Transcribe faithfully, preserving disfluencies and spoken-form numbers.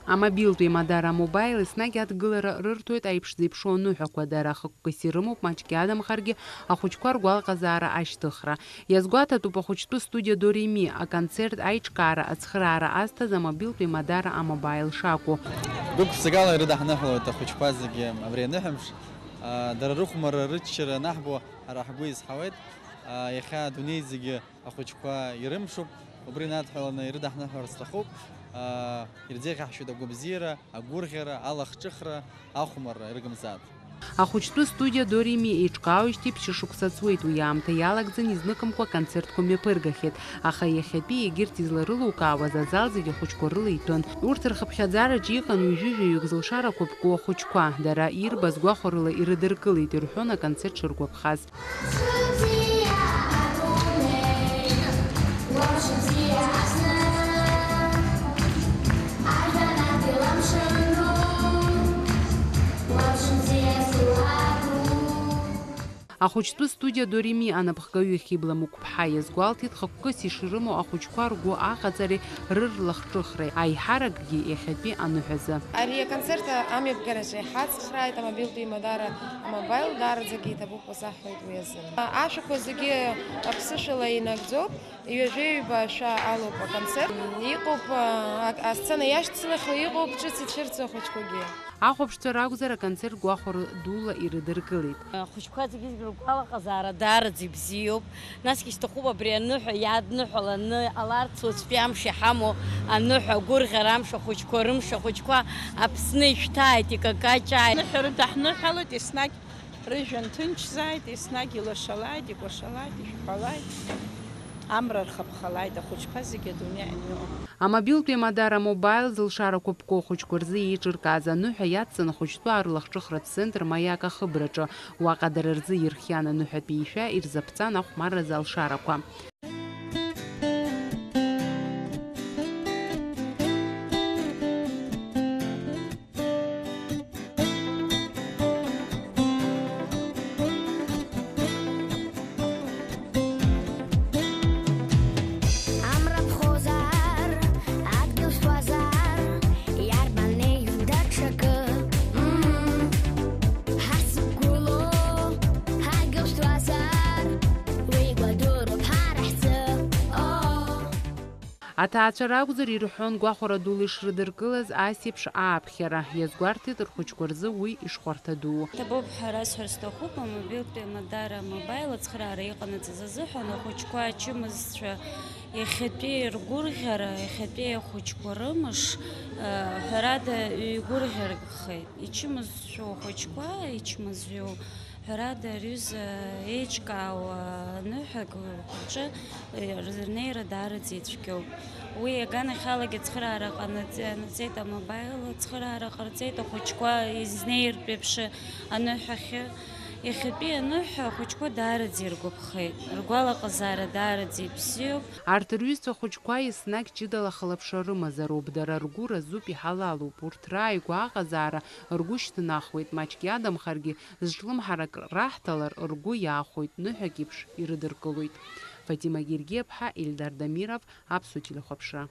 Амобилтә еимадара А-Мобаил еснагь адгылара рырҭоит аиԥш зеиԥшу аныҳәақәа, дара хықәкыс ирымоуп, маҷк иадамхаргьы ахәыҷқәа ргәалаҟазаара ашьҭыхра. Иазгәаҭатәуп ахәыҷтәы студиа До Ре Ми аконцерт аиҿкаара ацхыраара азҭаз амобилтә еимадара А-Мобаил шакәу. Гәык-ԥсыкала ирыдаҳныҳәалоит ахәыҷқәа зегьы абри аныҳәамш. А, дара рыхәмарра, рыччара анаҳбо, ҳара ҳгәы изҳауеит. А, иахьа адунеи зегьы ахәыҷқәа ирымшуп, убри инадҳәаланы ирыдаҳныҳәалар сҭахуп. Аа, ирзеиӷьаҳшьоит агәабзиара, агәырӷьара, алахҿыхра, ахәмарра, ирыгымзааит. Ахәыҷтәы студиа До Ре Ми еиҿкаауижьҭеи ԥшьышықәса ҵуеит, уи аамҭа иалагӡан изныкымкәа аконцертқәа мҩаԥыргахьеит, аха иахьатәи егьырҭ изларылукаауаз азал зегьы ахәыҷқәа рыла иҭәын. Урҭ рхыԥхьаӡараҿы иҟан ҩажәи жәаҩык зылшарақәа ԥку ахәыҷқәа, дара ирбаз гәахәарыла ирыдыркылеит, ирҳәон аконцерт шыргәаԥхаз. Ахәыҷтәы студиа До Ре Ми анапхгаҩы Хьыбла Мықәԥҳа иазгәалҭеит, хықәкыс ишрымоу ахәыҷқәа ргәы аҟаҵареи рырлахҿыхреи, аиҳаракгьы иахьатәи аныҳәазы. Ари аконцерт амҩаԥгараҿы иҳацхрааит, амобилтә еимадара А-Мобаил даараӡагьы иҭабуп азаҳ Уи азын. Ашәақәа зегьы аԥсышәала инагӡоуп, ҩажәеҩба ашәа алоуп аконцерт. Иҟоуп, а, а, асцена иашьцылахьоу, иҟоуп ҿыц ицәырҵуа ахәыҷқәагьы. Ахәаԥшцәа ракәзар, аконцерт гәахәара дула ирыдыркылеит. Ахәыҷқәа зегьы ргәалаҟазаара даараӡа ибзиоуп. Насгьы исҭахуп абри аныҳәа иадныҳәаланы иҟаларц, уаҵәтәи амш иҳамоу аныҳәа, агәырӷьара амш, ахәыҷқәа рымш, ахәыҷқәа Аԥсны ишәҭааит, икакаҷааит. Аныҳәа рыдаҳныҳәалоит еснагь. Рыжәҩан ҭынчзааит, еснагь илашалааит, икәашалааит, ишәҳәалааит, амра рхаԥхалааит, ахәыҷқәа зегьы адунеи анио. Амобилтә еимадара А-Мобаил зылшарақәа ԥку ахәыҷқәа рзы еиҿыркааз аныҳәа иадҵан ахәыҷтәы арлахҿыхратә центр Маиак ахыбраҿы. Уаҟа дара рзы ирхиан аныҳәатәи ишәа, ирзаԥҵан ахәмарразы алшарақәа. Амра ԥхозар, адгьыл шәуазар, иарбан еиӷьу даҽакы? Мм, ҳарсықәгылоу, ҳадгьыл шәуазар, уи гәадуроуп ҳара ҳзы. Оо. Аҭаацәа ракәзар, ирҳәон гәахәара дула ишрыдыркылаз ас еиԥш ааԥхьара, иазгәарҭеит рхәыҷқәа рзы уи ишхәарҭадуу. Ҭабуп ҳәа расҳәар сҭахуп, амобилтә еимадара А-Мобаил ацхыраара иҟанаҵаз азыҳәан ахәыҷқәа ачымазцәа иахьатәи ргәырӷьара, иахьатәи ахәыҷқәа рымш, э, ҳәарада, ҩгәырӷьарахеит. Ичымазцәоу ахәыҷқәа, ичмазаҩу Ҳәарада, рҩыза еиҿкаауа аныҳәак рҿы рнеира даараӡа ицәгьоуп. Уи аганахьалагьы ацхыраара ҟанаҵ-, ҟанаҵеит, А-Мобаил ацхыраара ҟарҵеит, ахәыҷқәа изнеиртә еиԥш аныҳәахьы. Иахьатәи аныҳәа ахәыҷқәа даараӡа иргәаԥхеит, ргәалаҟазаара даараӡа ибзиоуп. Арҭ рҩызцәа хәыҷқәа еснагь ҷыдала ахылаԥшра рымазароуп, дара ргәы разуп, иҳалалуп, урҭ рааигәа аҟазаара ргәы шьҭнахуеит, маҷк иадамхаргьы, зҿлымҳарак раҳҭалар, ргәы иаахәоит, ныҳәак еиԥш ирыдыркылоит. Фатима Гергиаԥҳа, Ельдар Дамиров, Аԥсуа телехәаԥшра.